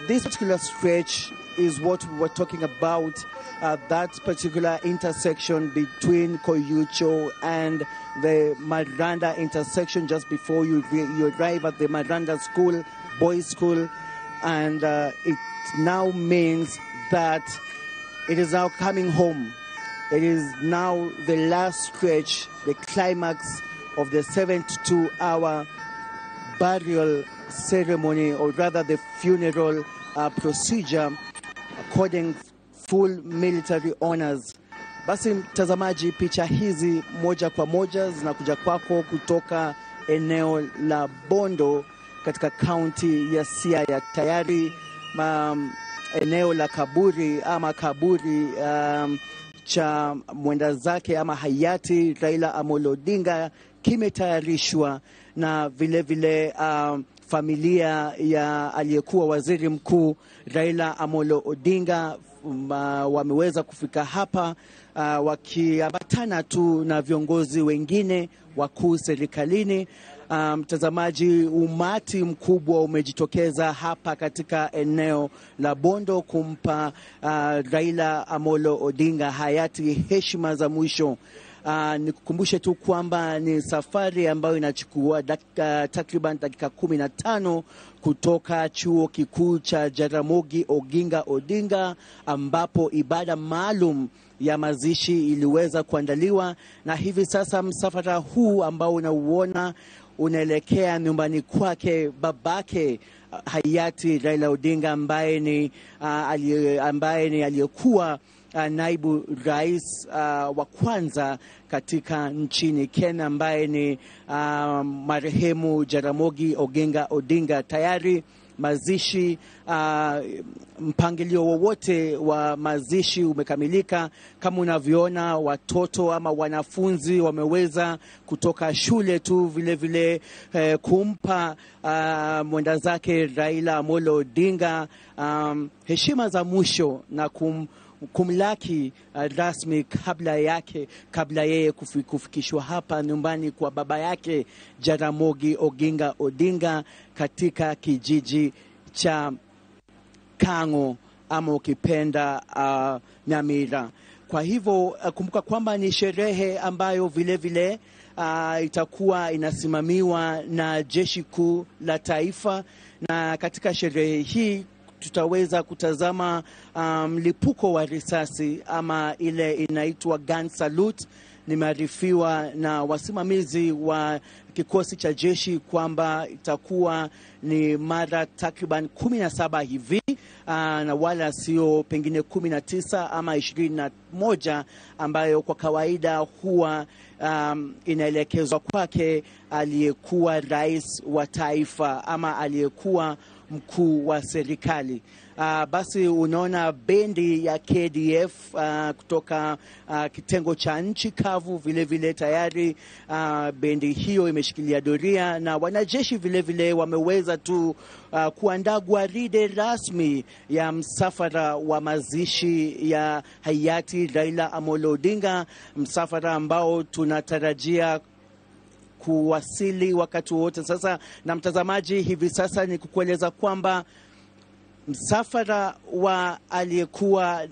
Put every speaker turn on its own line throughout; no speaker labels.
This particular stretch is what we were talking about, that particular intersection between K'Oyucho and the Maranda intersection, just before you arrive at the Maranda School, Boys School. And it now means that it is now coming home. It is now the last stretch, the climax of the 72-hour burial ceremony, or rather the funeral procedure, according full military honors. Basi mtazamaji, picha hizi moja kwa moja zinakuja kwako kutoka eneo la Bondo katika kaunti ya Siaya. Tayari eneo la kaburi ama kaburi cha mwenda zake ama hayati Raila Amolo Odinga kimetayarishwa, na vile vile familia ya aliyekuwa waziri mkuu Raila Amolo Odinga wameweza kufika hapa wakiambatana tu na viongozi wengine wakuu serikalini. Mtazamaji, umati mkubwa umejitokeza hapa katika eneo la Bondo kumpa Raila Amolo Odinga hayati heshima za mwisho. Nikukumbushe tu kwamba ni safari ambayo inachukua takriban dakika 15 kutoka chuo kikuu cha Jaramogi Oginga Odinga, ambapo ibada maalum ya mazishi iliweza kuandaliwa, na hivi sasa msafara huu ambao unauona unaelekea nyumbani kwake babake hayati Raila Odinga, ambaye ni aliyekuwa naibu rais wa kwanza katika nchini Kenya, ambaye ni marehemu Jaramogi Oginga Odinga. Tayari mazishi, mpangilio wowote wa mazishi umekamilika. Kama unavyoona, watoto ama wanafunzi wameweza kutoka shule tu vile vile kumpa mwenda zake Raila Amolo Odinga heshima za mwisho na kumlaki rasmi kabla yeye kufikishwa hapa nyumbani kwa baba yake Jaramogi Oginga Odinga katika kijiji cha Kang'o ama ukipenda Nyamira. Kwa hivyo kumbuka kwamba ni sherehe ambayo vile vile itakuwa inasimamiwa na Jeshi Kuu la Taifa, na katika sherehe hii tutaweza kutazama mlipuko wa risasi ama ile inaitwa gun salute. Nimearifiwa na wasimamizi wa kikosi cha jeshi kwamba itakuwa ni mara takriban 17 hivi, na wala sio pengine 19 ama 21 ambayo kwa kawaida huwa inaelekezwa kwake aliyekuwa rais wa taifa ama aliyekuwa mkuu wa serikali. Basi unaona bendi ya KDF kutoka kitengo cha nchi kavu vile vile tayari bendi hiyo imeshikilia doria, na wanajeshi vile vile wameweza tu kuandaa gwaride rasmi ya msafara wa mazishi ya hayati Raila Amolo Odinga, msafara ambao tunatarajia kuwasili wakati wote sasa. Na mtazamaji, hivi sasa ni kukueleza kwamba msafara wa aliyekuwa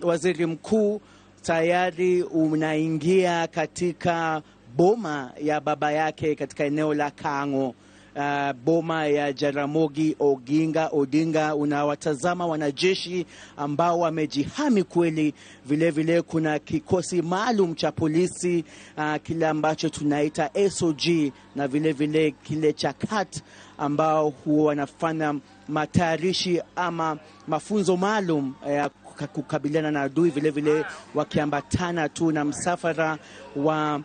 waziri mkuu tayari unaingia katika boma ya baba yake katika eneo la Kang'o, boma ya Jaramogi Oginga Odinga. Unawatazama wanajeshi ambao wamejihami kweli. Vile vile kuna kikosi maalum cha polisi, kile ambacho tunaita SOG, na vile vile kile cha CAT ambao huwa wanafanya matayarishi ama mafunzo maalum ya kukabiliana na adui, vile vile wakiambatana tu na msafara wa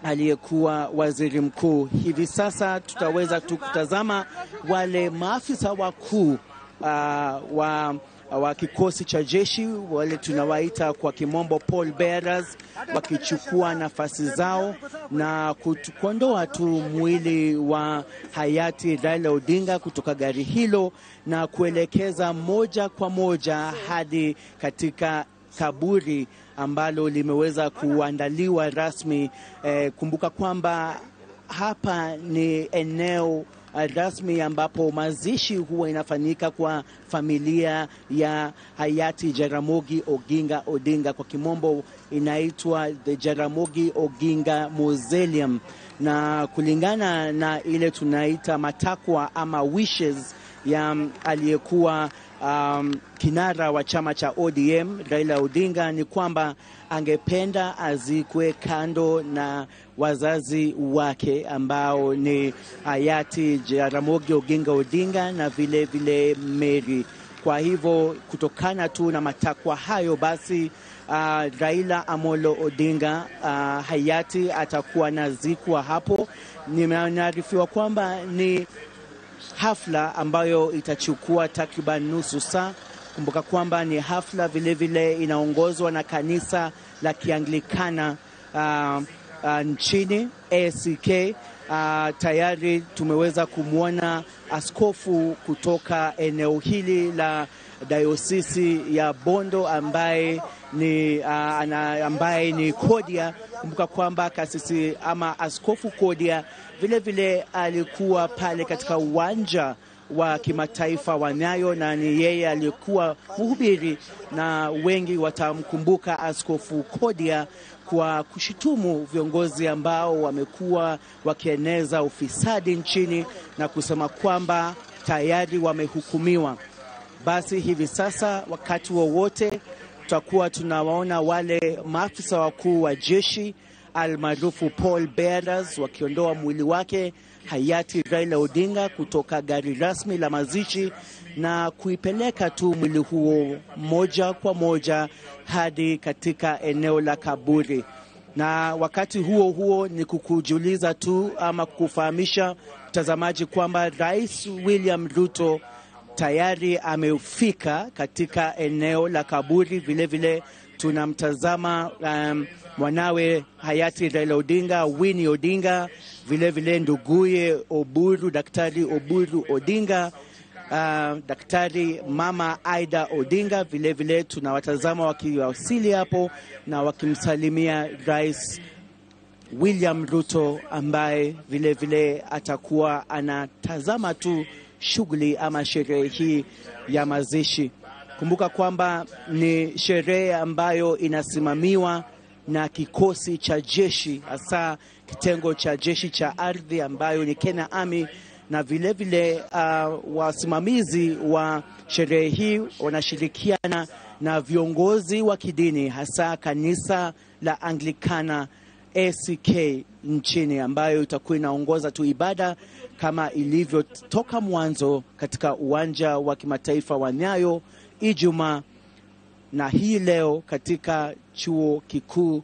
aliyekuwa waziri mkuu. Hivi sasa tutaweza tu kutazama wale maafisa wakuu wa kikosi cha jeshi, wale tunawaita kwa kimombo pall bearers, wakichukua nafasi zao na kuondoa tu mwili wa hayati Raila Odinga kutoka gari hilo na kuelekeza moja kwa moja hadi katika kaburi ambalo limeweza kuandaliwa rasmi. Kumbuka kwamba hapa ni eneo rasmi ambapo mazishi huwa inafanyika kwa familia ya hayati Jaramogi Oginga Odinga, kwa kimombo inaitwa the Jaramogi Oginga Mausoleum, na kulingana na ile tunaita matakwa ama wishes ya aliyekuwa kinara wa chama cha ODM Raila Odinga ni kwamba angependa azikwe kando na wazazi wake ambao ni hayati Jaramogi Oginga Odinga na vile vile Mary. Kwa hivyo kutokana tu na matakwa hayo, basi Raila Amolo Odinga hayati atakuwa nazikwa hapo. Nimearifiwa kwamba ni hafla ambayo itachukua takriban nusu saa. Kumbuka kwamba ni hafla vile vile inaongozwa na kanisa la Kianglikana nchini ACK. Tayari tumeweza kumwona askofu kutoka eneo hili la dayosisi ya Bondo ambaye ni Kodia. Kumbuka kwamba kasisi ama askofu Kodia vile vile alikuwa pale katika uwanja wa kimataifa wa Nyayo, na ni yeye alikuwa mhubiri, na wengi watamkumbuka askofu Kodia kwa kushitumu viongozi ambao wamekuwa wakieneza ufisadi nchini na kusema kwamba tayari wamehukumiwa. Basi hivi sasa wakati wowote tutakuwa tunawaona wale maafisa wakuu wa jeshi almaarufu Paul Bearers wakiondoa mwili wake hayati Raila Odinga kutoka gari rasmi la mazishi na kuipeleka tu mwili huo moja kwa moja hadi katika eneo la kaburi. Na wakati huo huo ni kukujuliza tu ama kukufahamisha mtazamaji kwamba Rais William Ruto tayari amefika katika eneo la kaburi. Vile vile tunamtazama mwanawe hayati Raila Odinga, Winnie Odinga, vile vile nduguye Oburu, Daktari Oburu Odinga, Daktari Mama Aida Odinga. Vile vile tunawatazama wakiwasili hapo na wakimsalimia Rais William Ruto ambaye vile vile atakuwa anatazama tu shughuli ama sherehe hii ya mazishi. Kumbuka kwamba ni sherehe ambayo inasimamiwa na kikosi cha jeshi, hasa kitengo cha jeshi cha ardhi ambayo ni Kenya Army, na vile vile wasimamizi wa sherehe hii wanashirikiana na viongozi wa kidini, hasa kanisa la Anglikana ACK nchini, ambayo itakuwa inaongoza tu ibada kama ilivyo toka mwanzo katika uwanja wa kimataifa wa Nyayo Ijumaa na hii leo katika chuo kikuu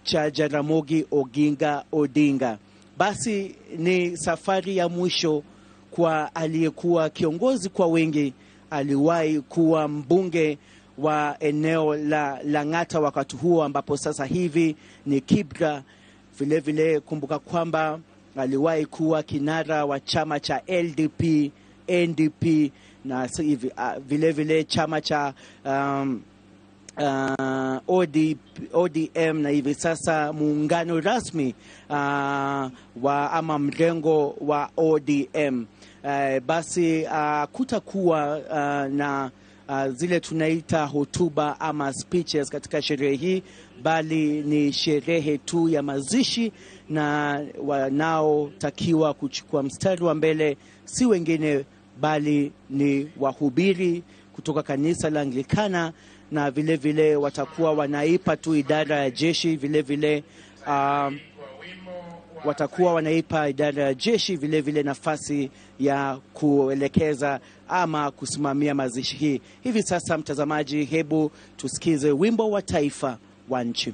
cha Jaramogi Oginga Odinga. Basi ni safari ya mwisho kwa aliyekuwa kiongozi kwa wengi, aliwahi kuwa mbunge wa eneo la Lang'ata wakati huo ambapo sasa hivi ni Kibra. Vile vile kumbuka kwamba aliwahi kuwa kinara wa chama cha LDP, NDP na vile vile chama cha ODM na hivi sasa muungano rasmi wa ama mrengo wa ODM. Basi kutakuwa na zile tunaita hotuba ama speeches katika sherehe hii, bali ni sherehe tu ya mazishi, na wanaotakiwa kuchukua mstari wa mbele si wengine bali ni wahubiri kutoka kanisa la Anglikana, na vile vile watakuwa wanaipa tu idara ya jeshi vile vile watakuwa wanaipa idara ya jeshi vile vile nafasi ya kuelekeza ama kusimamia mazishi hii. Hivi sasa mtazamaji, hebu tusikize wimbo wa taifa wa nchi.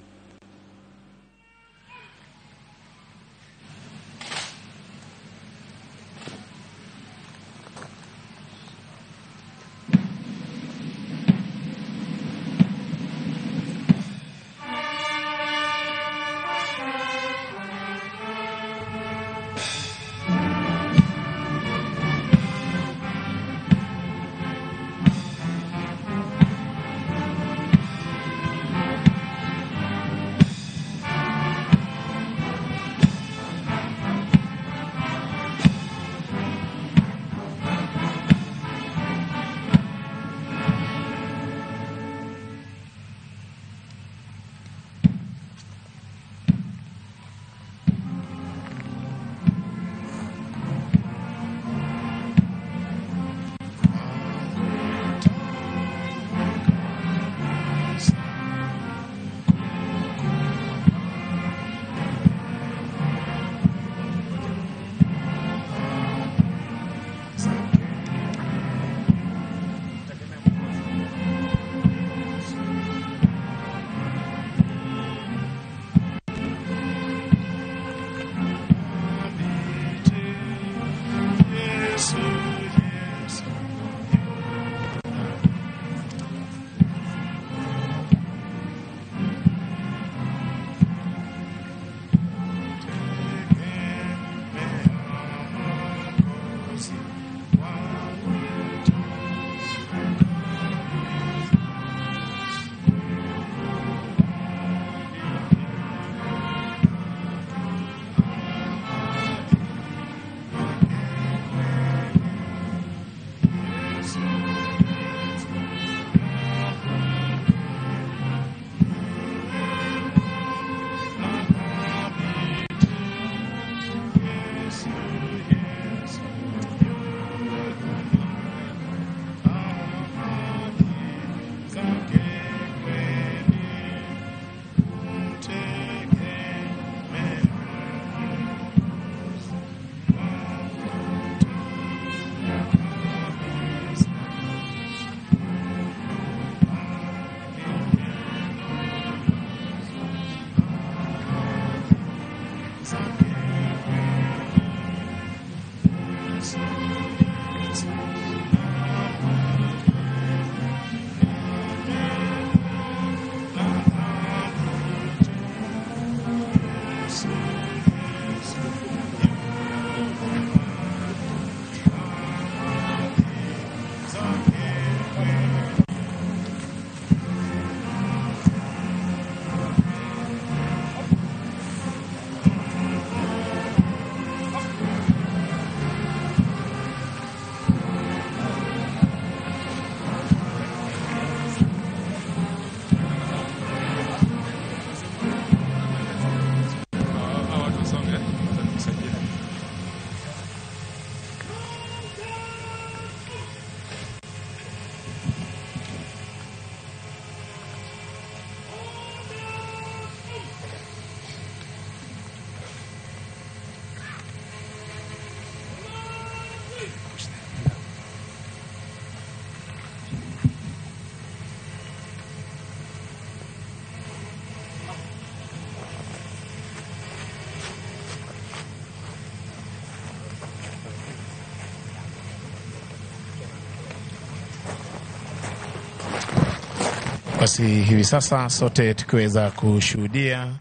Basi hivi sasa sote tukiweza kushuhudia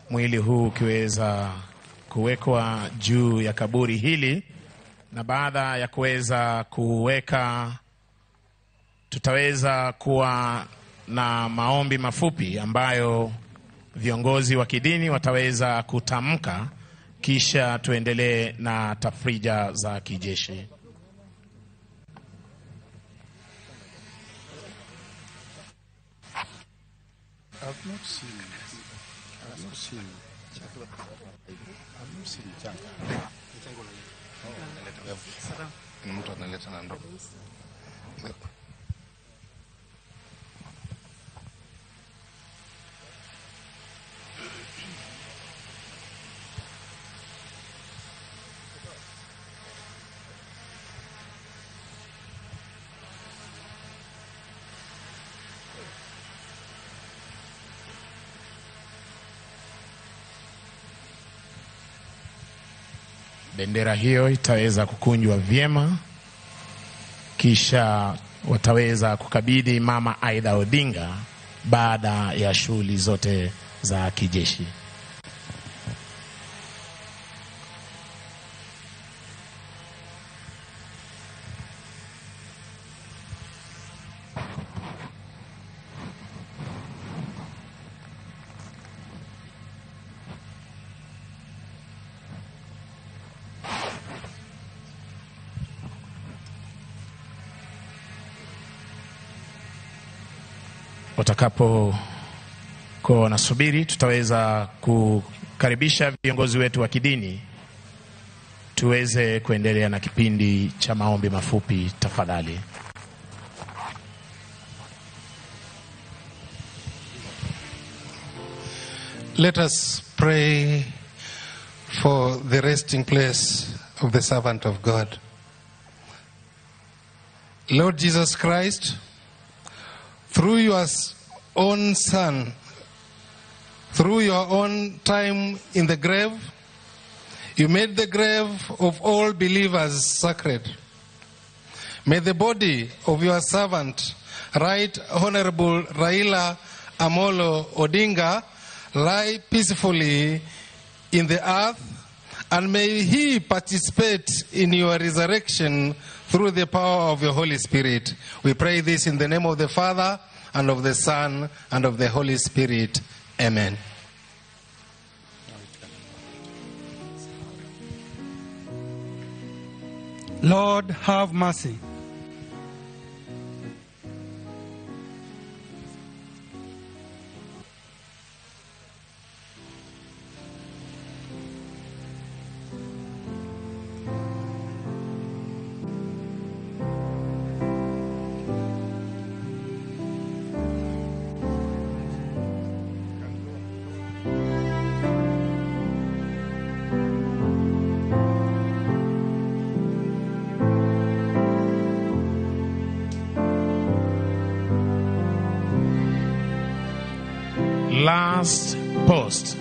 mwili huu ukiweza kuwekwa juu ya kaburi hili, na baada ya kuweza kuweka, tutaweza kuwa na maombi mafupi ambayo viongozi wa kidini wataweza kutamka, kisha tuendelee na tafrija za kijeshi.
I've not seen mchanga. Ni mtu analeta na ndoo.
Bendera hiyo itaweza kukunjwa vyema, kisha wataweza kukabidhi Mama Aida Odinga baada ya shughuli zote za kijeshi. Watakapo kuwa wanasubiri, tutaweza kukaribisha viongozi wetu wa kidini tuweze kuendelea na kipindi cha maombi mafupi tafadhali.
Let us pray for the resting place of the servant of God. Lord Jesus Christ, through your own Son, through your own time in the grave, you made the grave of all believers sacred. May the body of your servant, Right Honorable Raila Amolo Odinga, lie peacefully in the earth, and may he participate in your resurrection through the power of your Holy Spirit. We pray this in the name of the Father, and of the Son, and of the Holy Spirit. Amen.
Lord, have mercy.
Last post.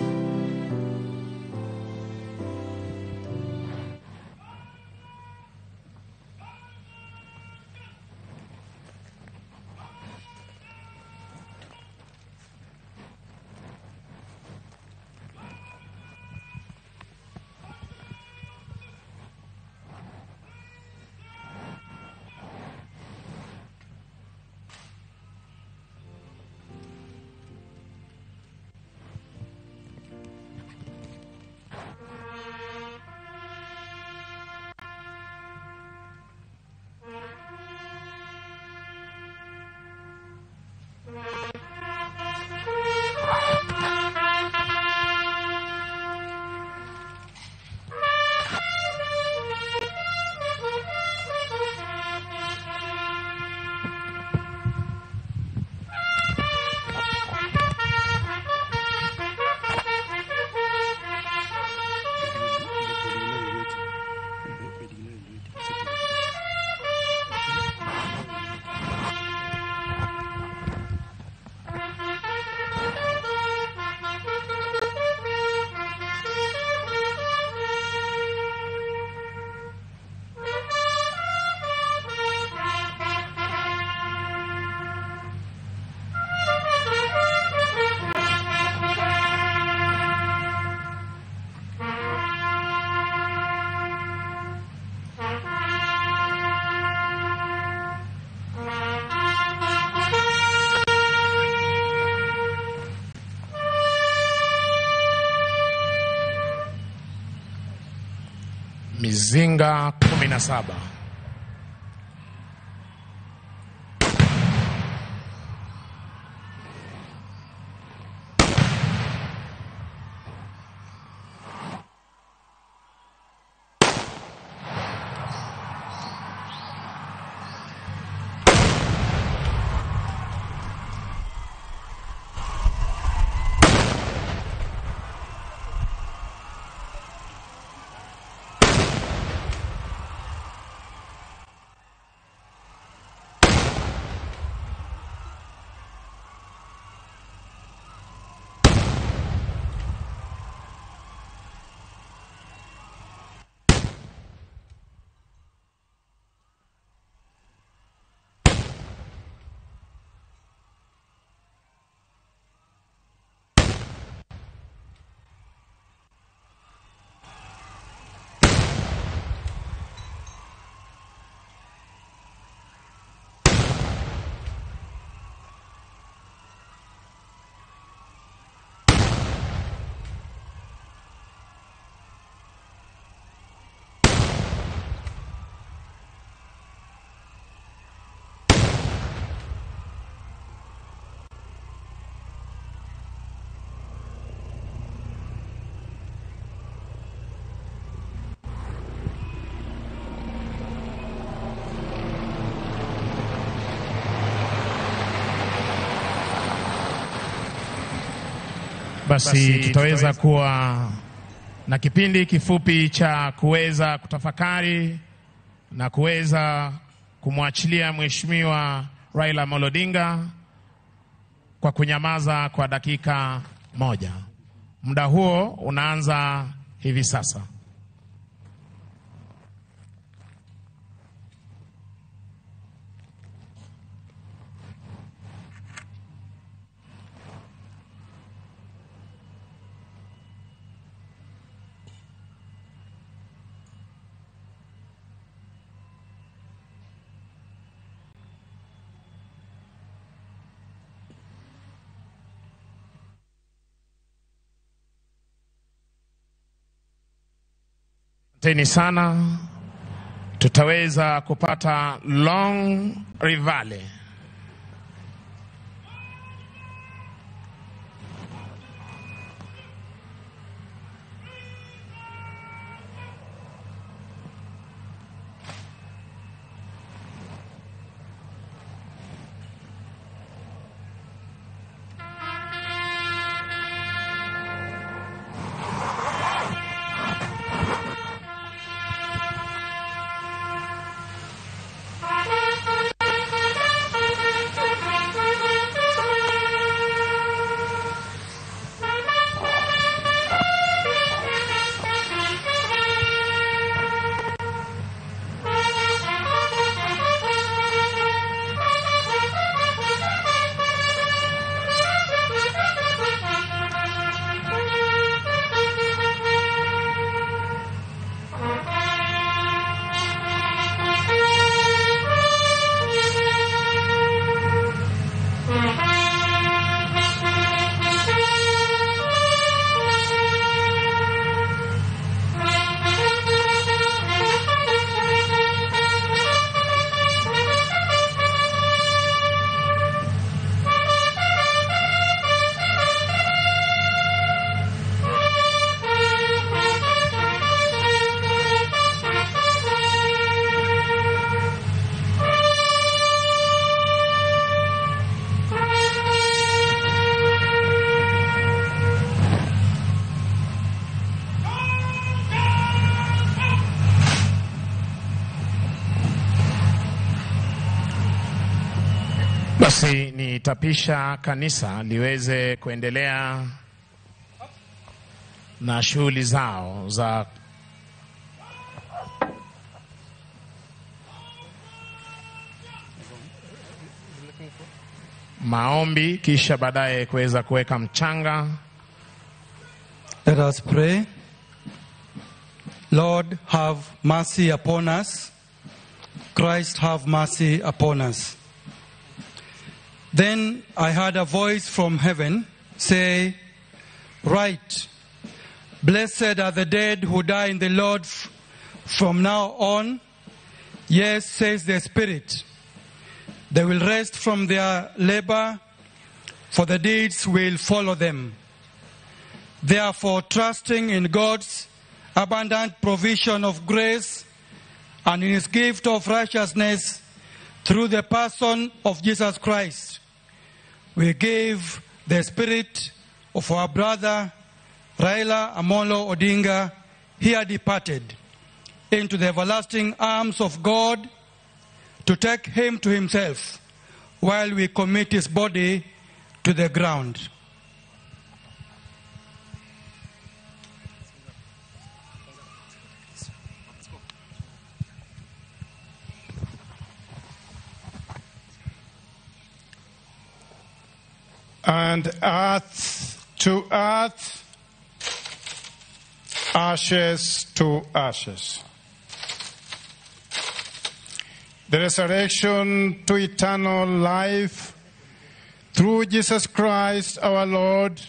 Mizinga 17. Basi tutaweza kuwa na kipindi kifupi cha kuweza kutafakari na kuweza kumwachilia Mheshimiwa Raila Amolo Odinga kwa kunyamaza kwa dakika moja. Muda huo unaanza hivi sasa. Asanteni sana. Tutaweza kupata long rivale. Basi nitapisha kanisa liweze kuendelea na shughuli zao za maombi, kisha baadaye kuweza kuweka mchanga.
Let us pray. Lord, have mercy upon us. Christ, have mercy upon us. Then I heard a voice from heaven say, "Write, blessed are the dead who die in the Lord From now on, yes, says the Spirit, they will rest from their labor, for the deeds will follow them. Therefore, trusting in God's abundant provision of grace and in his gift of righteousness through the person of Jesus Christ, we give the spirit of our brother Raila Amolo Odinga, here departed, into the everlasting arms of God to take him to himself while we commit his body to the ground.
And earth to earth, ashes to ashes. The resurrection to eternal life through Jesus Christ our Lord,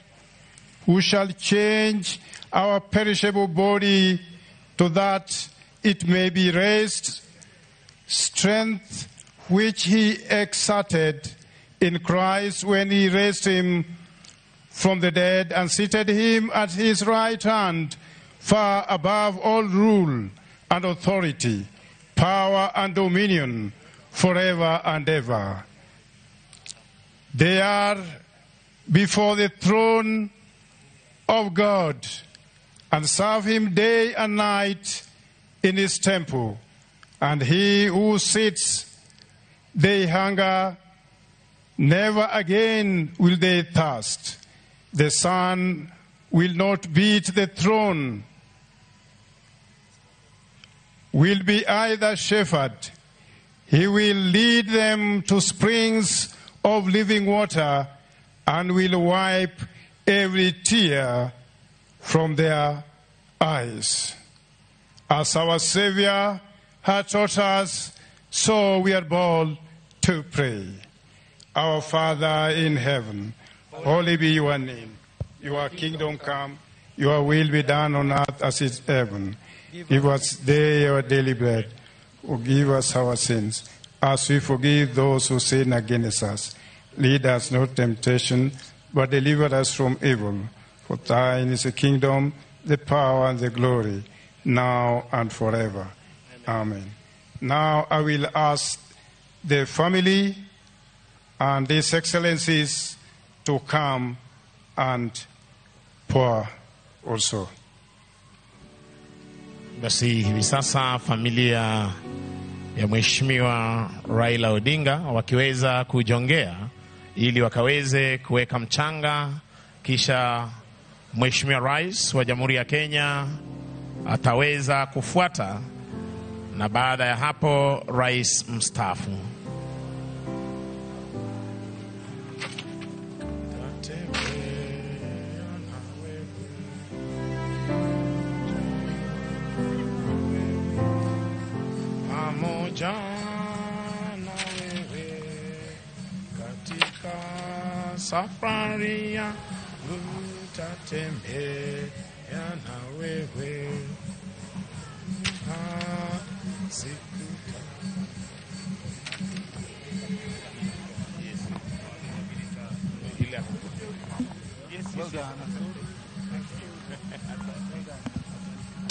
who shall change our perishable body to that it may be raised, strength which he exerted in Christ when he raised him from the dead and seated him at his right hand, far above all rule and authority, power and dominion, forever and ever. They are before the throne of God and serve him day and night in his temple. And he who sits, they hunger, never again will they thirst. The sun will not beat the throne, will be either shepherd. He will lead them to springs of living water and will wipe every tear from their eyes. As our Savior had taught us, so we are bold to pray. Our Father in heaven, holy be your name. Your kingdom come, your will be done on earth as it is in heaven. Give us day our daily bread. Forgive us our sins, as we forgive those who sin against us. Lead us not temptation, but deliver us from evil. For thine is the kingdom, the power, and the glory, now and forever. Amen. Amen. Now I will ask the family and His Excellencies to come and pour also.
Basi hivi sasa familia ya Mheshimiwa Raila Odinga wakiweza kujongea ili wakaweze kuweka mchanga, kisha Mheshimiwa Rais wa Jamhuri ya Kenya ataweza kufuata, na baada ya hapo Rais mstaafu. Pamoja na wewe katika safari yangu, nitatembea na wewe
Well done.
Thank you.
Well done.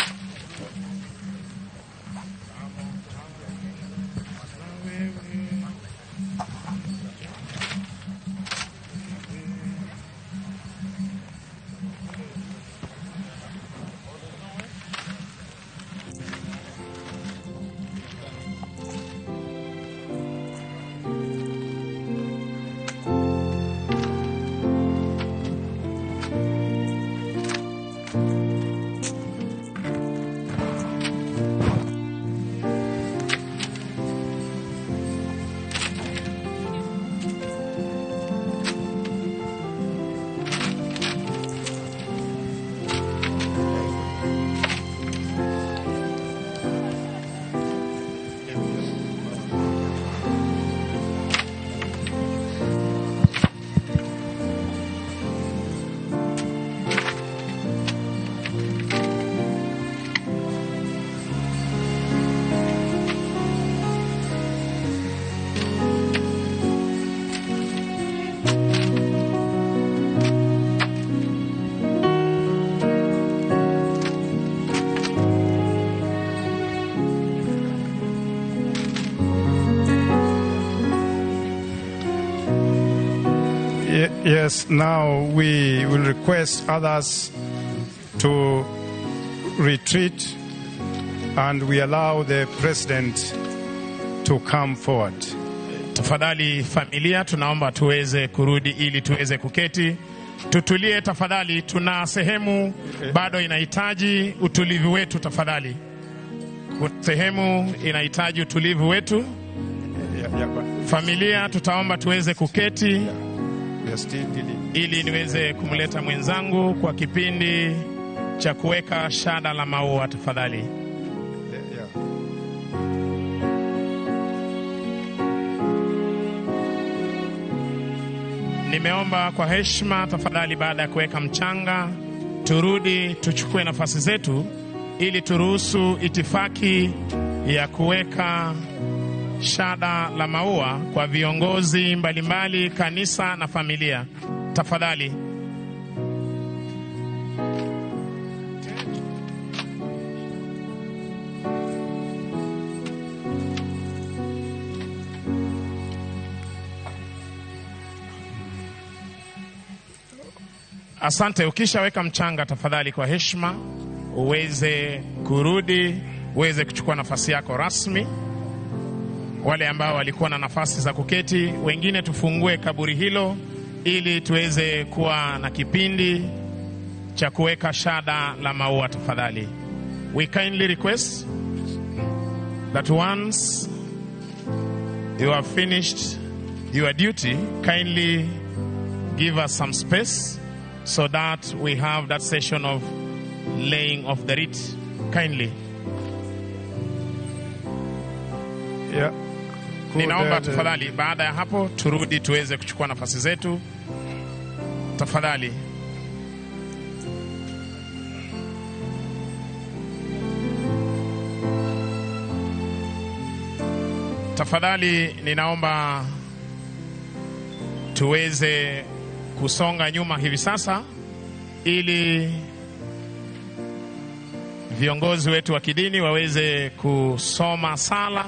Yes, now we will request others to retreat and we allow the president to come forward.
Tafadhali familia, tunaomba tuweze kurudi ili tuweze kuketi. Tutulie tafadhali, tuna sehemu bado inahitaji utulivu wetu tafadhali. Kuna sehemu inahitaji utulivu wetu. Familia, tutaomba tuweze kuketi ili niweze kumleta mwenzangu kwa kipindi cha kuweka shada la maua tafadhali. Nimeomba kwa heshima tafadhali, baada ya kuweka mchanga turudi tuchukue nafasi zetu ili turuhusu itifaki ya kuweka shada la maua kwa viongozi mbalimbali, kanisa na familia. Tafadhali. Asante. Ukishaweka mchanga tafadhali, kwa heshima uweze kurudi, uweze kuchukua nafasi yako rasmi. Wale ambao walikuwa na nafasi za kuketi, wengine tufungue kaburi hilo ili tuweze kuwa na kipindi cha kuweka shada la maua tafadhali. We kindly request that once you have finished your duty, kindly give us some space so that we have that session of laying of the wreath. Kindly.
Yeah.
Ninaomba tafadhali, baada ya hapo turudi tuweze kuchukua nafasi zetu tafadhali. Tafadhali ninaomba tuweze kusonga nyuma hivi sasa ili viongozi wetu wa kidini waweze kusoma sala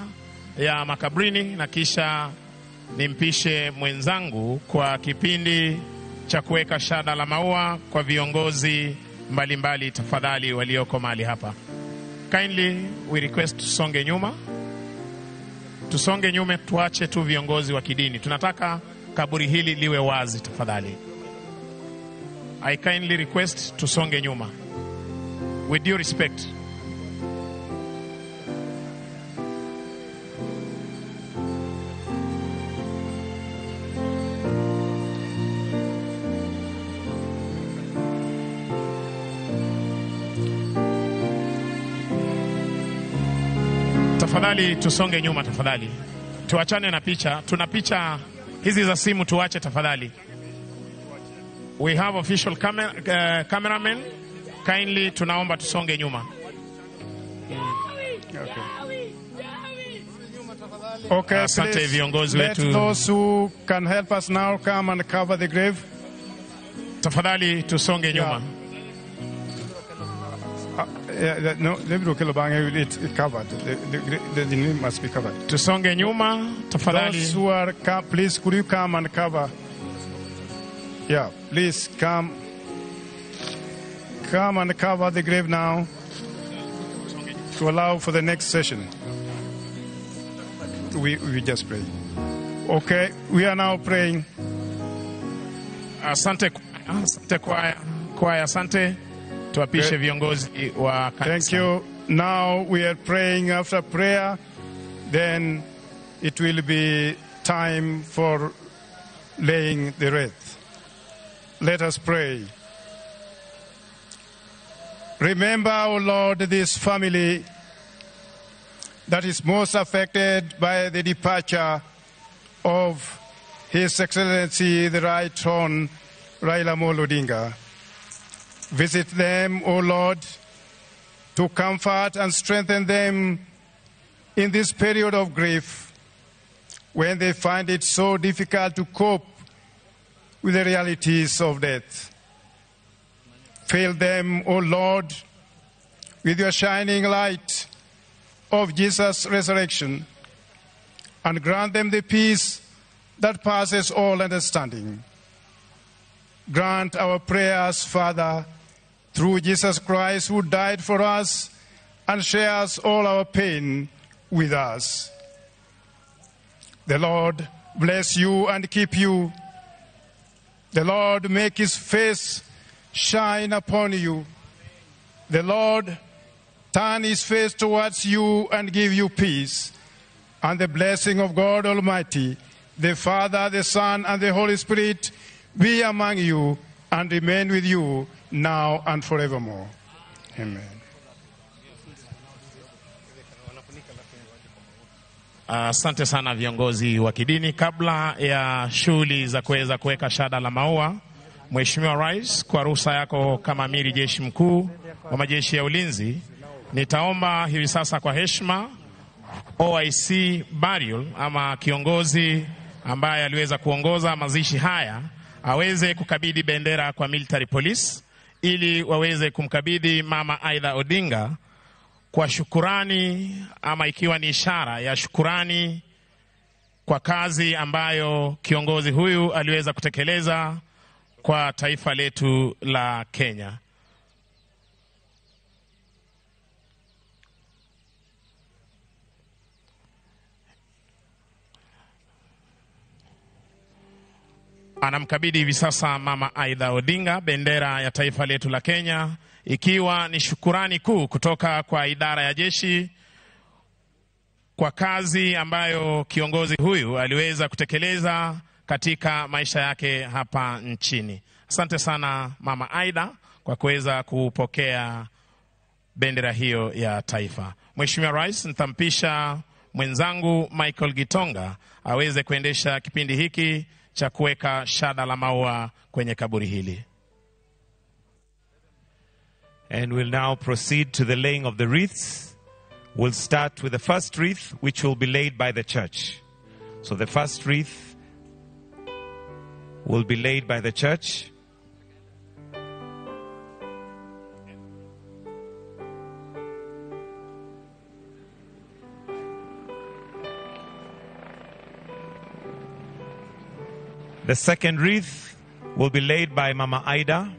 ya makabrini na kisha nimpishe mwenzangu kwa kipindi cha kuweka shada la maua kwa viongozi mbalimbali tafadhali walioko mahali hapa. Kindly we request tusonge nyuma. Tusonge nyuma, tuache tu viongozi wa kidini. Tunataka kaburi hili liwe wazi tafadhali. I kindly request tusonge nyuma. With due respect. Tafadhali tusonge nyuma tafadhali. Tuachane na picha. Tuna picha hizi za simu, tuache tafadhali. We have official cameramen. Kindly tunaomba tusonge nyuma.
Okay,
Asante viongozi
let
wetu.
Those who can help us now come and cover the grave.
Tafadhali tusonge nyuma.
Yeah, no, it's covered. The name must be covered.
Tusonge nyuma tafadhali.
Those who are, please, could you come and cover? Yeah, please come. Come and cover the grave now to allow for the next session. We just pray. Okay, we are now praying.
Asante, asante kwaya, asante. Tuapishe viongozi wa kanisa.
Thank you. Now we are praying. After prayer, then it will be time for laying the wreath. Let us pray. Remember, O Lord, this family that is most affected by the departure of His Excellency, the Right Hon Raila Amolo Odinga. Visit them, O Lord, to comfort and strengthen them in this period of grief when they find it so difficult to cope with the realities of death. Fill them, O Lord, with your shining light of Jesus' resurrection, and grant them the peace that passes all understanding. Grant our prayers, Father, through Jesus Christ, who died for us and shares all our pain with us. The Lord bless you and keep you. The Lord make his face shine upon you. The Lord turn his face towards you and give you peace. And the blessing of God Almighty, the Father, the Son, and the Holy Spirit be among you and remain with you now and forevermore. Amen.
Asante sana viongozi wa kidini. Kabla ya shughuli za kuweza kuweka shada la maua, Mheshimiwa Rais, kwa ruhusa yako kama amiri jeshi mkuu wa majeshi ya ulinzi, nitaomba hivi sasa kwa heshima OIC Bariol ama kiongozi ambaye aliweza kuongoza mazishi haya aweze kukabidhi bendera kwa military police ili waweze kumkabidhi Mama Aida Odinga kwa shukurani, ama ikiwa ni ishara ya shukurani kwa kazi ambayo kiongozi huyu aliweza kutekeleza kwa taifa letu la Kenya. Anamkabidhi hivi sasa Mama Aida Odinga bendera ya taifa letu la Kenya, ikiwa ni shukurani kuu kutoka kwa idara ya jeshi kwa kazi ambayo kiongozi huyu aliweza kutekeleza katika maisha yake hapa nchini. Asante sana Mama Aida kwa kuweza kupokea bendera hiyo ya taifa. Mheshimiwa Rais, nitampisha mwenzangu Michael Gitonga aweze kuendesha kipindi hiki cha kuweka shada la maua kwenye kaburi hili.
And we'll now proceed to the laying of the wreaths. We'll start with the first wreath, which will be laid by the church. So the first wreath will be laid by the church. The second wreath will be laid by Mama Aida.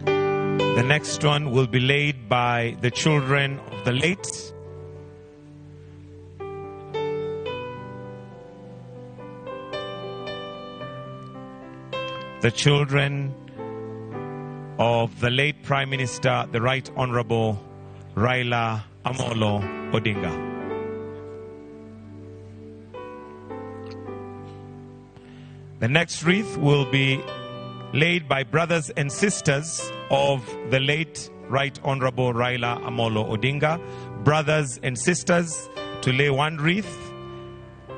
The next one will be laid by the children of the late. The children of the late Prime Minister, the Right Honorable Raila Amolo Odinga. The next wreath will be laid by brothers and sisters of the late Right Honorable Raila Amolo Odinga. Brothers and sisters to lay one wreath.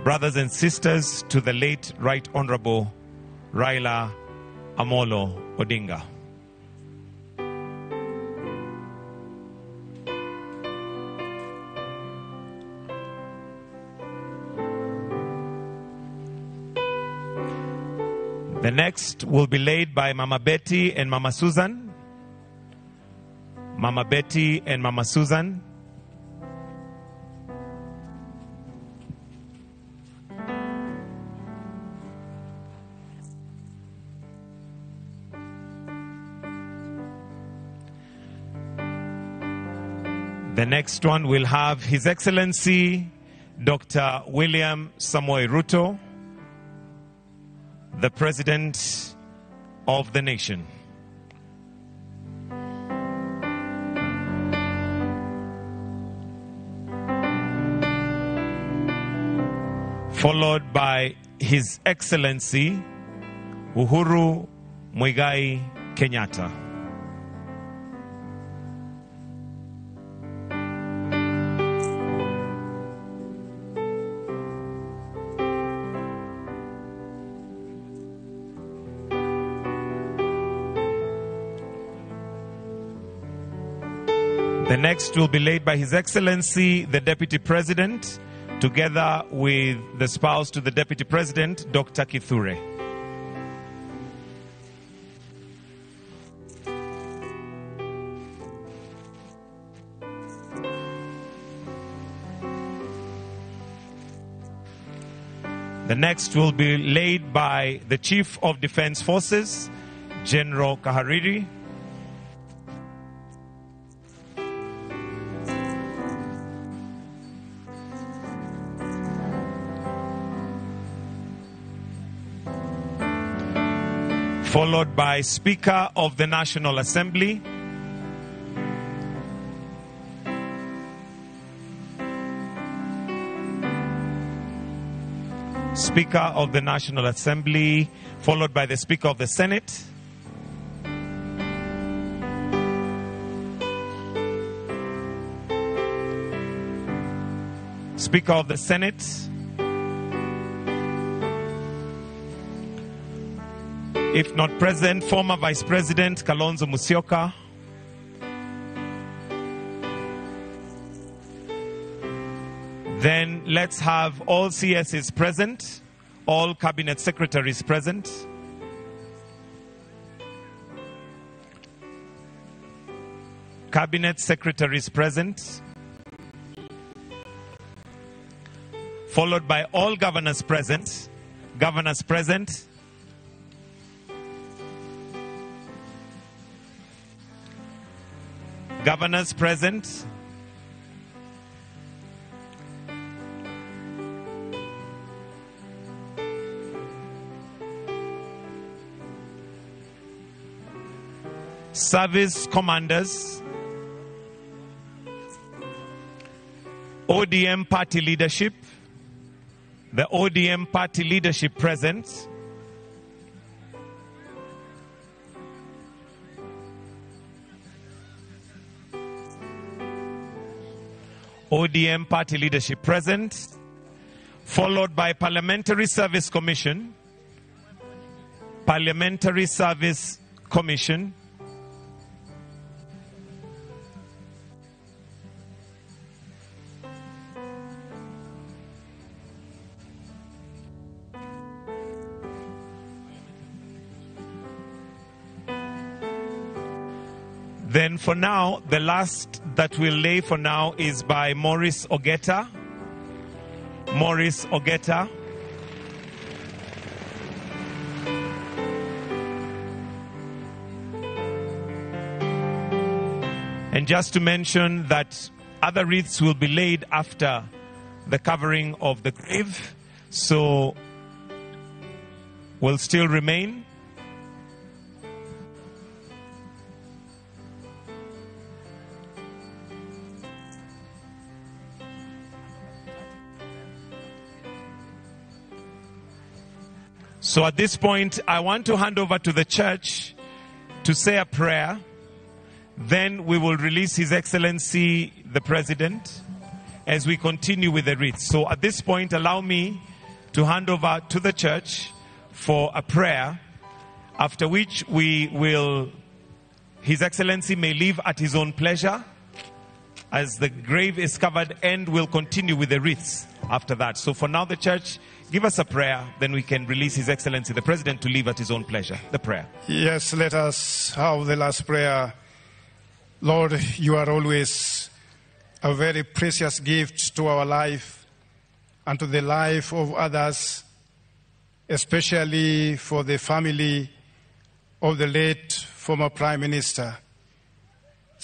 Brothers and sisters to the late Right Honorable Raila Amolo Odinga. The next will be laid by Mama Betty and Mama Susan. Mama Betty and Mama Susan. The next one will have His Excellency Dr. William Samoei Ruto, the President of the nation. Followed by His Excellency Uhuru Muigai Kenyatta. The next will be laid by His Excellency, the Deputy President, together with the spouse to the Deputy President, Dr. Kithure. The next will be laid by the Chief of Defense Forces, General Kahariri. Followed by Speaker of the National Assembly, Speaker of the National Assembly, followed by the Speaker of the Senate, Speaker of the Senate, if not present, former Vice President Kalonzo Musyoka, Then let's have all CSs present, all cabinet secretaries present. Cabinet secretaries present. Followed by all governors present. Governors present. Governors present. Service commanders, ODM party leadership, the ODM party leadership present, ODM party leadership present, followed by Parliamentary Service Commission, Parliamentary Service Commission, Then for now, the last that we'll lay for now is by Maurice Ogetta. Maurice Ogetta. And just to mention that other wreaths will be laid after the covering of the grave, so will still remain. So at this point, I want to hand over to the church to say a prayer. Then we will release His Excellency, the President, as we continue with the wreath. So at this point, allow me to hand over to the church for a prayer, after which we will, His Excellency may leave at his own pleasure as the grave is covered, and we'll continue with the wreaths after that. So for now, the church, give us a prayer, then we can release His Excellency the President to leave at his own pleasure. The prayer.
Yes, let us have the last prayer. Lord, you are always a very precious gift to our life and to the life of others, especially for the family of the late former Prime Minister.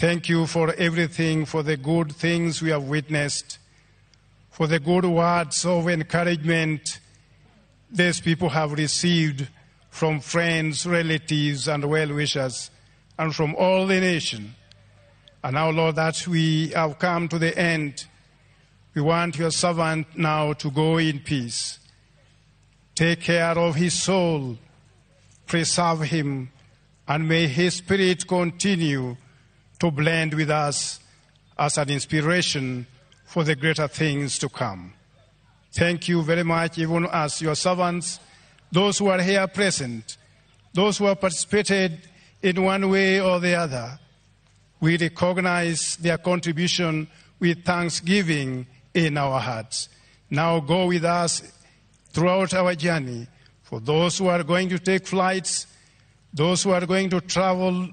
Thank you for everything, for the good things we have witnessed, for the good words of encouragement these people have received from friends, relatives, and well-wishers, and from all the nation. And now, Lord, that we have come to the end, we want your servant now to go in peace. Take care of his soul, preserve him, and may his spirit continue to blend with us as an inspiration for the greater things to come. Thank you very much, even as your servants, those who are here present, those who have participated in one way or the other. We recognize their contribution with thanksgiving in our hearts. Now go with us throughout our journey. For those who are going to take flights, those who are going to travel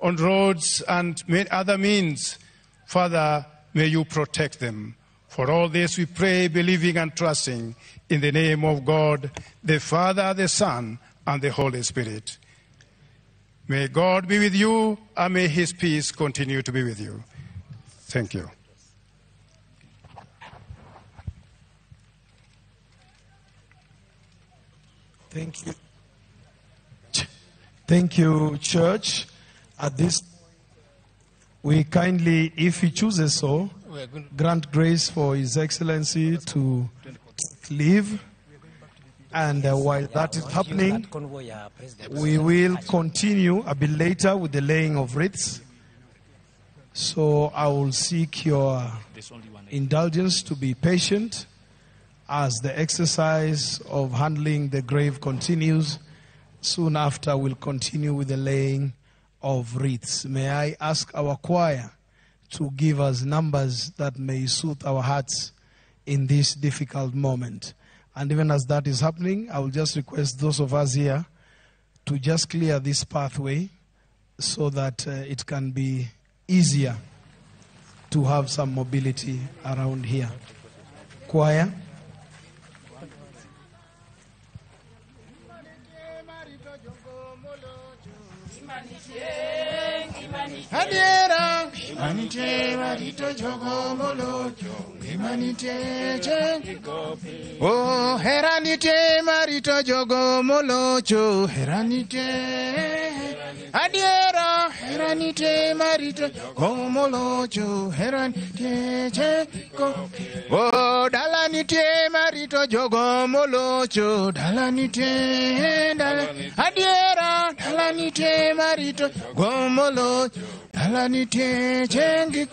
on roads and other means, Father, may you protect them. For all this we pray, believing and trusting in the name of God, the Father, the Son, and the Holy Spirit. May God be with you, and may his peace continue to be with you. Thank you.
Thank you. Thank you, church. At this, we kindly, if he chooses so, grant grace for His Excellency to leave. And while that is happening, we will continue a bit later with the laying of wreaths. So I will seek your indulgence to be patient as the exercise of handling the grave continues. Soon after, we'll continue with the laying of wreaths. May I ask our choir to give us numbers that may soothe our hearts in this difficult moment. And even as that is happening, I will just request those of us here to just clear this pathway so that it can be easier to have some mobility around here. Choir.
Adiera, imanite marito jogo molocho, imanite chengi. Oh, heranite marito jogo molocho, heranite. Adiera, heranite marito jogo molocho, heranite chengi. Oh, dalanite marito jogo molocho, dalanite, dal. Adiera, dalanite marito jogo molocho. Dalanitie chengi.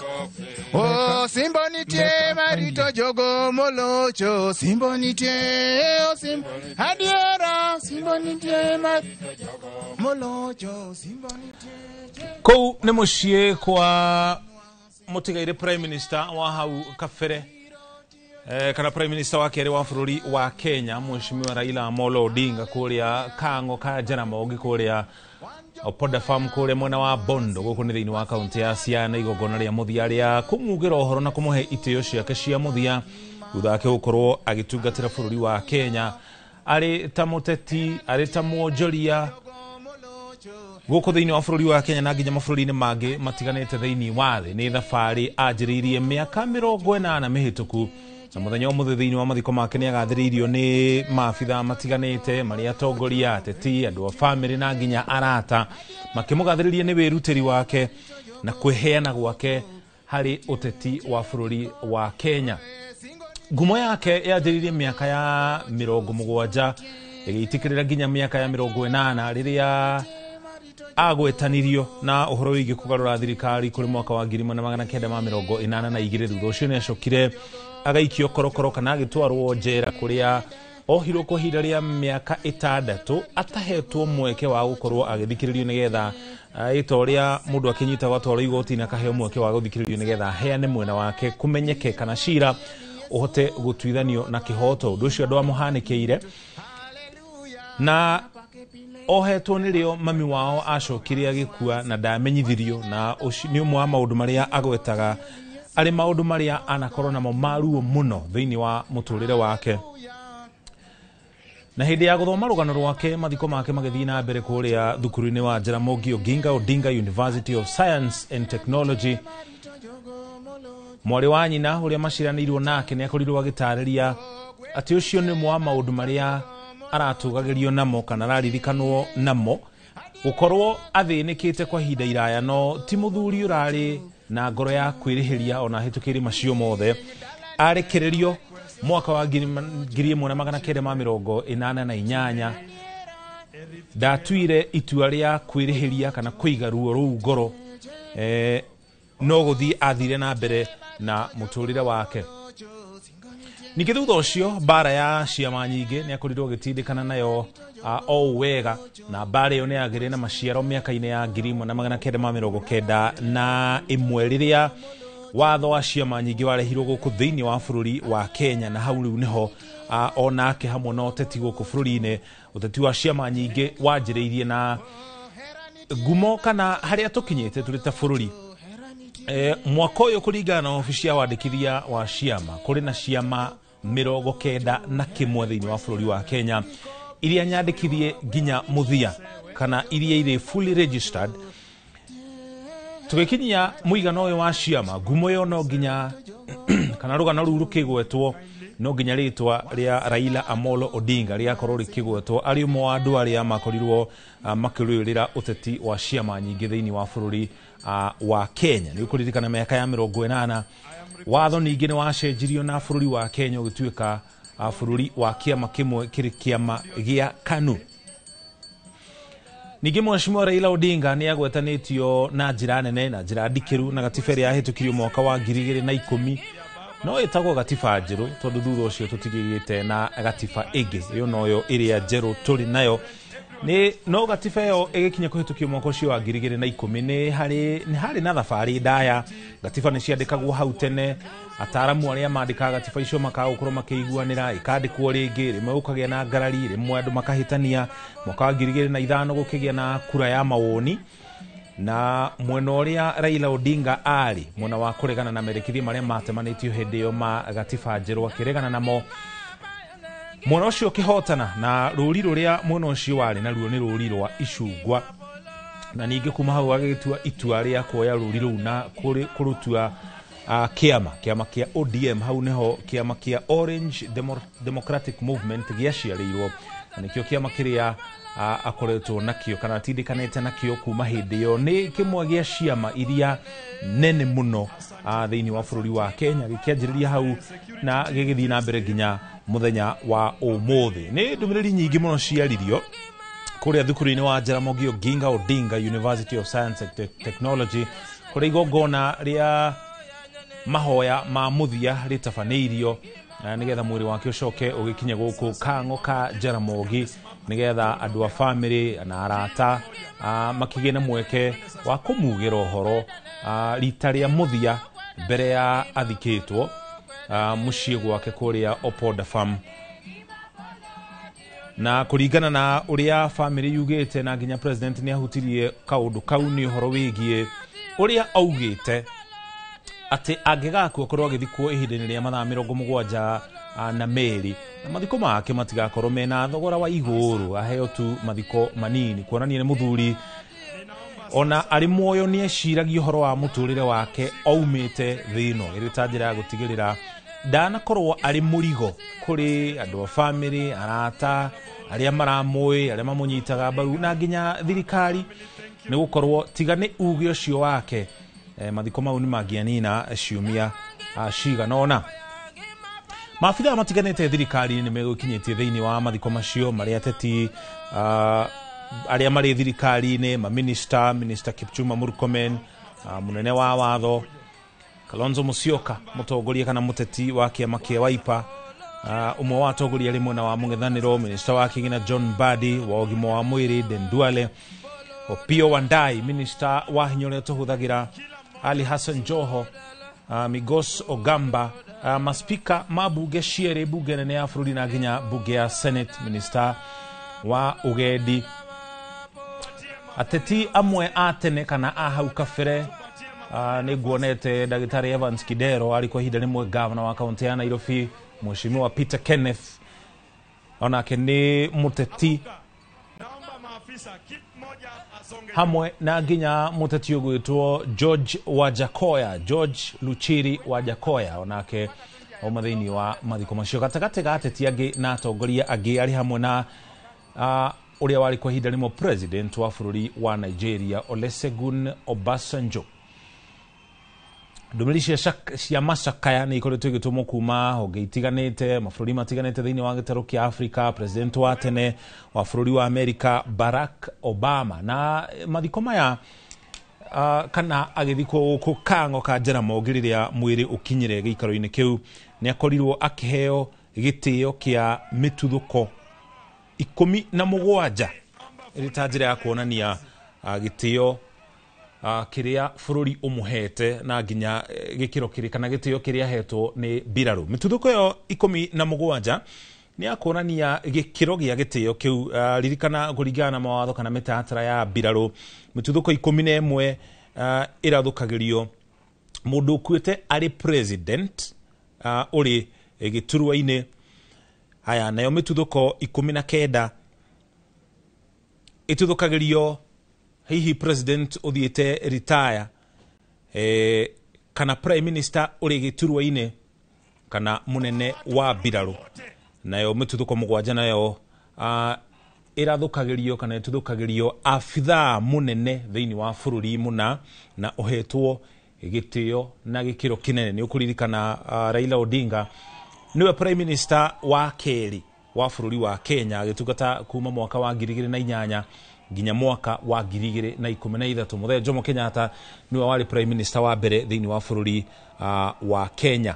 Oh, simbonitie marito jogo molocho. Simbonitie, oh sim. Adiera, simbonitie marito jogo molocho. Simbonitie.
Kou ne muciĩ kwa mutigaire Prime Minister wa hau kabere kana Prime Minister wa kerĩ wa bũrũri wa Kenya Mheshimiwa Raila Amolo Odinga kũrĩa Kang'o ka Jaramogi kũrĩa Opoda Farm kũrĩa mwena wa Bondo gũkũ nĩ thĩinĩ wa kaunti ya Siaya na igongona rĩa mũthia rĩa kũmugĩra ũhoro na kũmũhe itĩo ciake cia mũthia thutha wake gũkorwo agĩtungatĩra bũrũri wa Kenya arĩ ta mũteti arĩ ta mwonjoria gũkũ thĩinĩ wa bũrũri wa Kenya na nginya mabũrũri-inĩ mangĩ matiganĩte thĩinĩ wa thĩ. Nĩ thabarĩ anjĩrĩirie mĩaka 80 mĩhĩtũku na mũthenya ũmũthĩ thĩinĩ wa mathiko make nĩ agathĩrĩirio nĩ maabitha matiganĩte marĩa atongoria ateti andũ a bamĩrĩ na nginya arata makĩmũgathĩrĩria nĩ wĩrutĩri wake na kwĩheana gwake harĩ ũteti wa bũrũri wa Kenya. Ngumo yake yanjĩrĩirie mĩaka ya 70 ĩgĩitĩkĩrĩra nginya mĩaka ya 80 rĩrĩa agwetanirio na ũhoro wĩgiĩ kũgarũra thirikari kũrĩ mwaka wa 1982. Thutha ũcio nĩ acokire agaikio korokoro kana agĩtwarwo njera kũrĩa ohirwo kwa ihinda rĩa mĩaka 6 atahetwo mweke wa gũkorwo agĩthikĩrĩrio nĩgetha ĩta ũrĩa mũndũ akĩnyitagwo atwarwo igoti-inĩ akaheo mweke wa gũthikĩrĩrio nĩgetha aheane mwena wake kũmenyeke kana cira ũhote gũtuithanio na kĩhoto. Ũndũ ũcio andũ amũhanĩkĩire na ohetwo nĩrĩo mami wao acokire agĩkua na ndamenyithirio, na nĩ ũmwe wa maũndũ marĩa agwetaga arĩ maũndũ marĩa anakorwo namo maruo mũno thĩinĩ wa mũtũrĩre wake. Na hĩndĩ ya gũthoma rũgano rwake mathiko make magĩthiĩ na mbere kũrĩa thukuru-inĩ wa Jaramogi Oginga Odinga University of Science and Technology, mwarĩ wa nyina ũrĩa maciranĩirwo nake nĩ akorirwo agĩtarĩria atĩ ũcio nĩ ũmwe wa maũndũ marĩa aratũgagĩrio namo kana araririkanwo namo gũkorwo athĩnĩkĩte kwa ihinda iraya, no ti mũthuri ũrarĩ na ngoro ya kwĩrĩhĩria ona ahĩtũkĩire macio mothe. Arekererio mwaka wa 1988 ndatuire itua rĩa kwĩrĩhĩria kana kũiga ruo rũu ngoro, no gũthiĩ athire na mbere na mũtũrĩre wake. Ningĩ thutha ũcio mbara ya ciama nyingĩ nĩ akorirwo agĩtindĩkana nayo o wega, na mbara ĩyo nĩ yagĩrĩ na maciaro mĩaka-inĩ ya 1991 rĩrĩa watho wa ciama nyingĩ warehirwo gũkũ thĩinĩ wa bũrũri wa Kenya, na hau rĩu nĩho onake hamwe na ũteti gũkũ bũrũri-inĩ ũteti wa ciama nyingĩ wanjĩrĩirie na ngumo kana harĩa tũkinyĩte tũrĩ ta bũrũri. Mwaka ũyũ kũringana na obici ya wandĩkithia wa ciama kũrĩ na ciama 91 thĩinĩ wa bũrũri wa Kenya iria nyandĩkithie nginya mũthia kana iria irĩ fully registered. Tũgĩkinyia mũigana ũyũ wa ciama, ngumo ĩyo no nginya kana rũgano rũu rũkĩgwetwo no nginya rĩtwa rĩa Raila Amolo Odinga rĩakorwo rĩkĩgwetwo arĩ ũmwe wa andũ arĩa makorirwo makĩrũĩrĩra ũteti wa ciama nyingĩ thĩinĩ wa bũrũri wa Kenya. Nĩ ũkũririkana mĩaka ya 80 watho ningĩ nĩ wacenjirio na bũrũri wa Kenya ũgĩtuĩka bũrũri wa kĩama kĩmwe kĩrĩ kĩama gĩa KANU. Ningĩ Mheshimiwa Raila Odinga nĩ agwetanĩtio na njĩra nene na njĩra ndikĩru na gatiba ĩrĩa yahĩtũkirio mwaka wa 2010, no ĩtagwo gatiba njerũ tondũ thutha ũcio tũtigĩte na gatiba ĩngĩ, ĩyo noyo ĩrĩa njerũ tũrĩ nayo. Nĩ no gatiba ĩyo ĩgĩkinya kũhĩtũkio mwaka ũcio wa 2010 nĩ harĩ na thabarĩ ndaya. Gatiba nĩ ciandĩkagwo hau tene, ataaramu arĩa mandĩkaga gatiba icio makaga gũkorwo makĩiguanĩra, ĩkandĩkwo rĩngĩ, rĩmwe gũkagĩa na ngarari, rĩmwe andũ makahĩtania. Mwaka wa 2005 gũkĩgĩa na kura ya mawoni, na mwena ũrĩa Raila Odinga arĩ mwena wa kũregana na merekithia marĩa matemanĩtio hĩndĩ ĩyo ma gatiba njerũ akĩregana namo, mwena ũcio ũkĩhotana, na rũri rũrĩa mwena ũcio warĩ naruo nĩ rũri rwa icungwa. Na ningĩ kuma hau agĩtua itua rĩa kuoya rũri rũu na kũrũtua kĩama kĩa ODM. Hau nĩho kĩama kĩa Orange Democratic Movement gĩaciarĩirwo, na nĩkĩo kĩama kĩrĩa akoretwo nakĩo kana atindĩkanĩte nakĩo kuma hĩndĩ ĩyo. Nĩ kĩmwe gĩa ciama iria nene mũno thĩinĩ wa bũrũri wa Kenya, gĩkĩanjĩrĩria hau na gĩgĩthiĩ na mbere nginya mũthenya wa ũmũthĩ. Nĩ ndũmĩrĩri nyingĩ mũno ciaririo kũrĩa thukuru-inĩ wa Jaramogi Oginga Odinga University of Science and Technology, kũrĩa igongona rĩa mahoya ma mũthia rĩtabanĩirio nĩgetha mwĩrĩ wake ũcoke ũgĩkinye gũkũ Kang'o ka Jaramogi, nĩgetha andũ a bamĩrĩ na arata makĩgĩe na mweke wa kũmugĩra ũhoro rita rĩa mũthia mbere ya athikĩtwo mũciĩ gwake kũrĩa Opoda Farm. Na kũringana na ũrĩa bamĩrĩ yugĩte, na nginya president nĩ ahutirie kaũndũ kau, nĩ ũhoro wĩgiĩ ũrĩa augĩte atĩ angĩgakua akorwo agĩthikwo ihinda-inĩ rĩa mathaa 72, na mathiko make matigakorwo mena thogora wa igũrũ, aheo tu mathiko manini, kuonania nĩ mũthuri ona arĩ muoyo nĩ eciragia ũhoro wa mũtũrĩre wake aumĩte thĩ ĩno, ĩrĩ ta njĩra ya gũtigĩrĩra ndanakorwo arĩ mũrigo kũrĩ andũ a bamĩrĩ, arata, arĩa maramũĩ, arĩa mamũnyitaga mbaru, na nginya thirikari, nĩ gũkorwo tiga nĩ uge ũcio wake mathiko mau nĩ mangĩanina ciumia cigana ũna. Maabithaa matiganĩte thirikari-inĩ nĩ megũkinyĩtie thĩinĩ wa mathiko macio, marĩa ateti arĩa marĩ thirikari-inĩ, maminista, Minister Kipchumba Murkomen, mũnene wa watho Kalonzo Musyoka, mũtongoria kana mũteti wa kĩama kĩa Wiper, ũmwe wa atongoria arĩ mwena wa mũng'ethanĩro, Minister wa kĩgĩna John Mbadi, wa ũgima wa mwĩrĩ Den Duale, Opiyo Wandayi, Minister wa hinya ũrĩa tũhũthagĩra Ali Hassan Joho, Migos Ogamba, maspika ma bunge cierĩ, bunge nene ya bũrũri na nginya bunge ya Senate, Minister wa ũgendi, ateti amwe a tene kana a hau kabere. Nĩ nguonete Ndagĩtarĩ Evans Kidero arĩ kwa ihinda rĩmwe gavana wa kaunti ya Nairobi, Mheshimiwa Peter Kenneth onake nĩ mũteti, hamwe na nginya mũteti ũgwĩtwo George Wajakoya, George Luchiri Wajakoya onake auma thĩinĩ wa mathiko macio. Gatagatĩ ga ateti angĩ na atongoria angĩ arĩ hamwe na ũrĩa warĩ kwa ihinda rĩmwe president wa bũrũri wa Nigeria Olusegun Obasanjo. Ndũmĩrĩri cia macakaya nĩ ikoretwo igĩtũmwo kuma honge itiganĩte, mabũrũri matiganĩte thĩinĩ wa gĩtarũ kĩa Afrika. President wa tene wa bũrũri wa Amerika Barack Obama, na mathiko maya kana agĩthikwo gũkũ Kang'o ka Jaramogi rĩrĩa mwĩrĩ ũkinyire gĩikaro-inĩ kĩu, nĩ akorirwo akĩheo gĩtĩo kĩa mĩtuthũko 17 ĩrĩ ta njĩra ya kuonania gĩtĩo kiria bururi umuhete na nginya gikiro kiri kana gitio kiria hetwo ni mbirarũ. Mĩtuthũko ĩyo 17 nĩ ya kuonania gĩkĩro gĩa gĩtĩo kĩu. Ririkana kũringana na mawatho kana mĩtaratara ya mbirarũ, mĩtuthũko 11 ĩrathũkagĩrio mũndũ ũkuĩte arĩ president ũrĩ gĩturwa-inĩ. Haya, nayo mĩtuthũko 19 ĩtuthũkagĩrio hihi president ũthiĩte retire, kana prime minister ũrĩ gĩturwa-inĩ kana mũnene wa mbirarũ. Nayo mĩtuthũko 7 nayo ĩrathũkagĩrio kana ĩtuthũkagĩrio abithaa mũnene thĩinĩ wa bũrũri mũna na ũhetwo gĩtĩo na gĩkĩro kĩnene. Nĩ ũkũririkana Raila Odinga niwe prime minister wa kerĩ wa bũrũri wa Kenya, agĩtungata kuma mwaka wa 2008 nginya mwaka wa 2013. Mũthee Jomo Kenyatta niwe warĩ prime minister wa mbere thĩinĩ wa bũrũri wa Kenya.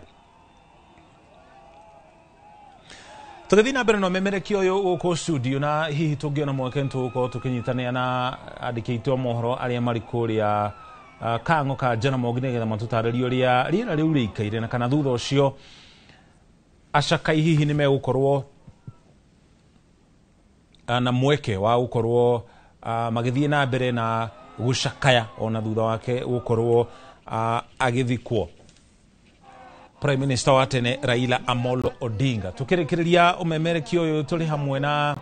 Tũgĩthiĩ na mbere na ũmemerekia ũyũ gũkũ studio, na hihi tũngĩona mweke nĩtũgũkorwo tũkĩnyitanĩra na andĩki aitũ a mohoro arĩa marĩ kũrĩa Kang'o ka Jaramogi nĩgetha matũtarĩrie ũrĩa rĩera rĩu rĩikaire, na kana thutha ũcio acakai hihi nĩ megũkorwo na mweke wa gũkorwo magĩthiĩ na mbere na gũcakaya ona thutha wake gũkorwo agĩthikwo. Prime Minister wa tene Raila Amolo Odinga. Tukĩrĩkĩrĩria ũmemerekia ũyũ tũrĩ hamwe na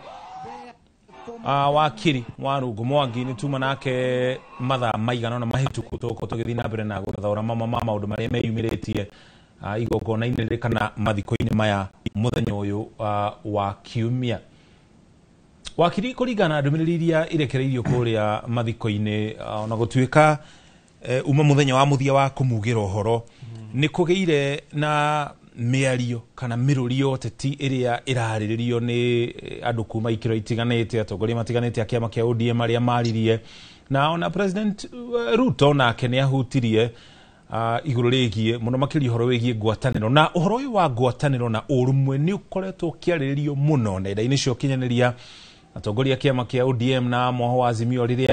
wakiri Warũngũ Mwangi, nĩ tuma nake mathaa maigana ũna mahĩtũku tũgũkorwo tũgĩthiĩ na mbere na gũthathaũra mamwe ma maũndũ marĩa meyumĩrĩtie igongona-inĩ rĩrĩ kana mathiko-inĩ maya mũthenya ũyũ wa kiumia. Wakiri, kũringana na ndũmĩrĩri iria irekereirio kũrĩa mathiko-inĩ, ona gũtuĩka uma mũthenya wa mũthia wa kũmugĩra ũhoro, nĩ kũgĩire na mĩario kana mĩrũri ya ũteti ĩrĩa ĩrarĩrĩrio nĩ andũ kuma ikĩro itiganĩte, atongoria matiganĩte a kĩama kĩa ODM arĩa maririe, na ona President Ruto nake nĩ ahutirie igũrũ rĩgiĩ mũno makĩria ũhoro wĩgiĩ ngwatanĩro. Na ũhoro ũyũ wa ngwatanĩro na ũrũmwe nĩ ũkoretwo ũkĩarĩrĩrio mũno nenda-inĩ cia ũkinyanĩria. Atongoria a kĩama kĩa ODM na mwaho wa Azimio rĩrĩa